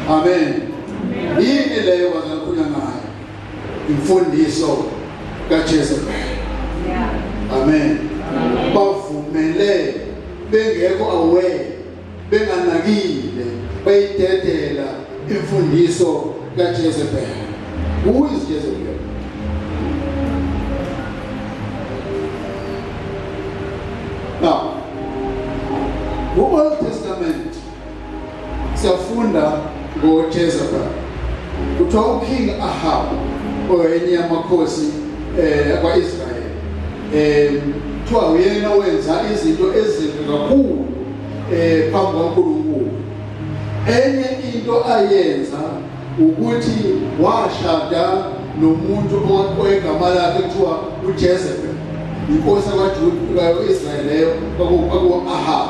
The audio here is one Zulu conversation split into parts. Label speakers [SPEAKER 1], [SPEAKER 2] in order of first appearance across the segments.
[SPEAKER 1] Amen. Yini leyo bazakhulunywa ngayo? Imfundiso kaJezebel. Amen. Bavumele bengekho aware, benganakile, bayidedela imfundiso kaJezebel. Who is Jezebel? Now, ku-Old Testament siyafunda ngoJezebel. Kuthiwa uKing Ahab oyenye yamakhosi akwa-Israyeli kuthiwa uyena owenza izinto ezimbi kakhulu phambi kwaNkulunkulu. Enye into ayenza ukuthi washada nomuntu owegama lakhe kuthiwa uJezebel, inkosi yakwaJuda ka-Israyeli leyo kwaku-Ahab.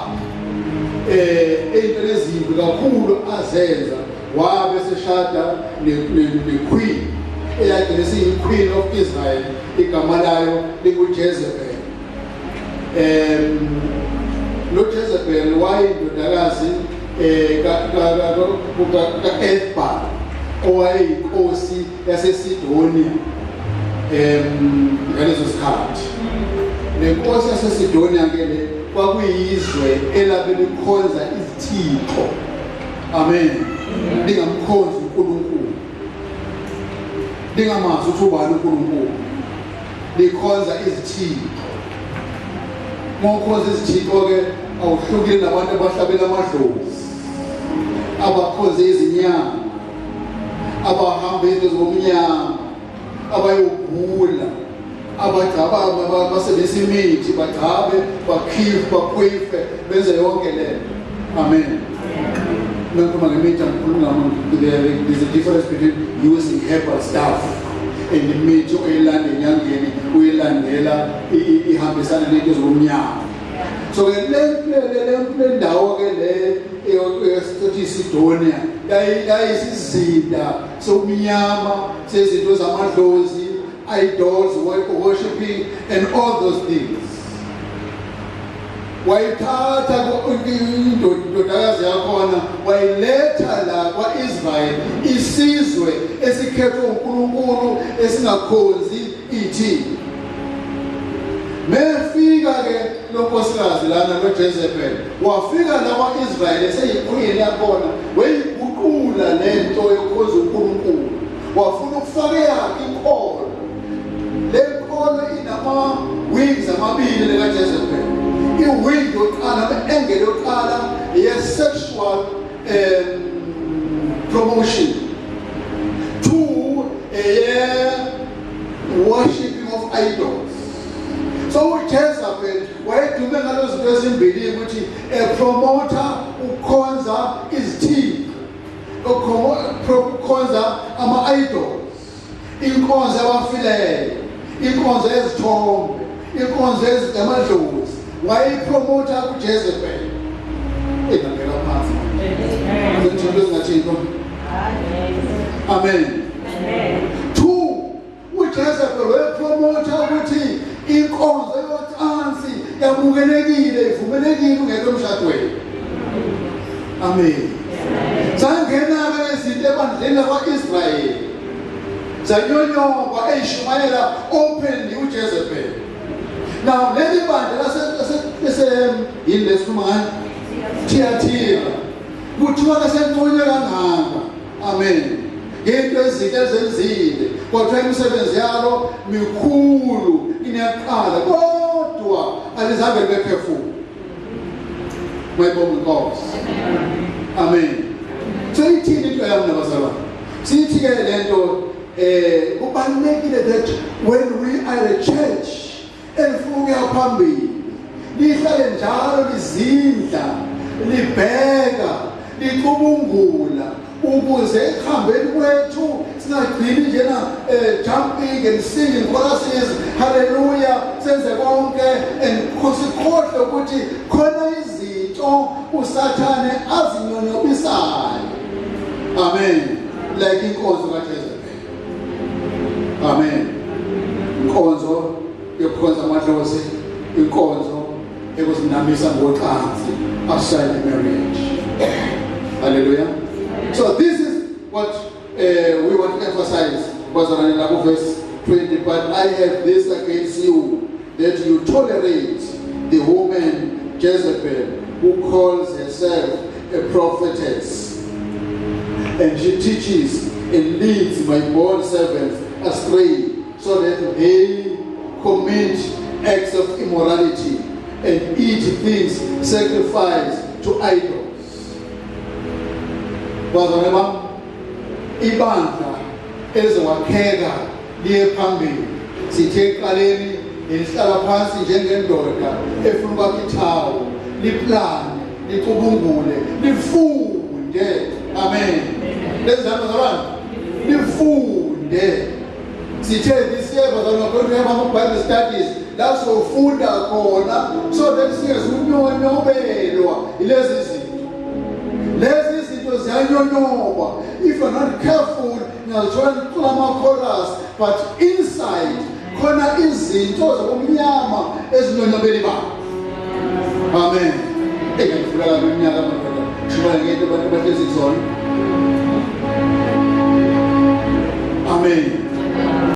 [SPEAKER 1] Into lezimbi kakhulu azenza, wabe seshada ne-queen eyagcina isiyi-queen of Israel, igama layo linguJezebel. Lo Jezebel wayindodakazi ka-Ethbaal owayeyinkosi yaseSidonia ngaleso sikhathi. Le nkosi yaseSidonia ke le kwakuyizwe elabe likhonza izithixo. Amen. Lingamkhonzi uNkulunkulu, lingamazi ukuthi ubani uNkulunkulu, likhonza izithixo. Uma ukhonza izithixo-ke awuhlukile nabantu abahlabela amadlozi, abakhonza izinyanga, abahamba izinto zobumnyama, abayogula, abagcaba, basebenzisa imithi, bagcabe, bakhife, bakhwife, benze yonke le nto. Amen. Nakhuluma ngemithi, angikhulumi, there's a difference between using herbal stuff and imithi oyilanda enyangeni, uyilandela ihambisana nento zobumnyama. So ke le ndawo ke le esithi Sidonia yayisizinda sobumnyama sezinto zamadlozi, idols worshiping and all those things. Wayithatha indodakazi yakhona, wayiletha la kwa-Israyeli, isizwe esikhethwe uNkulunkulu esingakhonzi ithi. Mefika ke lo nkosikazi lana lo Jezebel, wafika la kwa-Israyeli eseyiqueen yakhona, wayiguqula lento yokukhonza uNkulunkulu, wafuna ukufaka eyakhe inkolo. Le nkolo inama wings amabili lekaJezebel. I-wing yokuqala, i-angle yokuqala ye-sexual promotion. Two, worshiping of idols. So uJezebel wayedume ngalezo zinto ezimbili, ukuthi epromota ukukhonza izithixo, ukukhonza ama-idols, inkonzo yabafileyo, inkonzo yezithombe, inkonzo yamadlozi. Wayeyipromota kuJezebel. Engabheka phansi manje, ezingathini. Amen. Two, uJezebel wayepromota ukuthi inkonzo yocansi yamukelekile, ivumelekile ungekho emshadweni. Amen. Zangena-ke izinto ebandleni lakwa-Israyeli, zanyonyoba eyishumayela openly uJezebel. Now leli bandla lase yini lesikhuluma ngayo, Thiyathira, kuthiwa kasenconywe kangaka. Amen. Ngento ezinhle ezenzile, kodwa imisebenzi yalo mikhulu ineyaqala, kodwa alizange libe careful. Mayibonga inkosi. Amen. So ithini into yami nabazalwane? Sithi ke lento kubalulekile that when we are a church elifuna ukuya phambili, lihlale njalo lizindla, libheka, licubungula, ukuze ekuhambeni kwethu singagcini njena jumping and singing choruses, hallelujah, senze konke and sikhohlwe ukuthi khona izinto uSathane azinyonyobisayo. Amen. Like inkonzo kaJezebel. Amen. Inkonzo yokukhonza amadlozi, inkonzo ekuzinamisa ngocansi outside the marriage. Hallelujah. So this is What we want to emphasize, bazalwane, la verse 20, "But I have this against you, that you tolerate the woman Jezebel, who calls herself a prophetess. And she teaches and leads my bond servants astray, so that they commit acts of immorality and eat things sacrificed to idols." Bazalwane bami, ibandla elizowakheka liye phambili, sithe ekuqaleni lihlala phansi njengendoda efuna ukwakha ithawu, liplane, licubungule, lifunde. Amen. Lenzani, bazalwane? Lifunde. Sithe this year, bazalwane, going to have ama-Bible studies la sofunda khona so that singezukunyonyobelwa ilezi zinto. Lezi zinto ziyanyonyoba. If you're not careful, ngiyazithola ngicula ama-chorus, but inside khona izinto zobumnyama ezinyonyobela ibandla. Amen. Engayifula kabi iminyaka, madoda, shumayela ngento abantu abahlezi kuzona. Amen.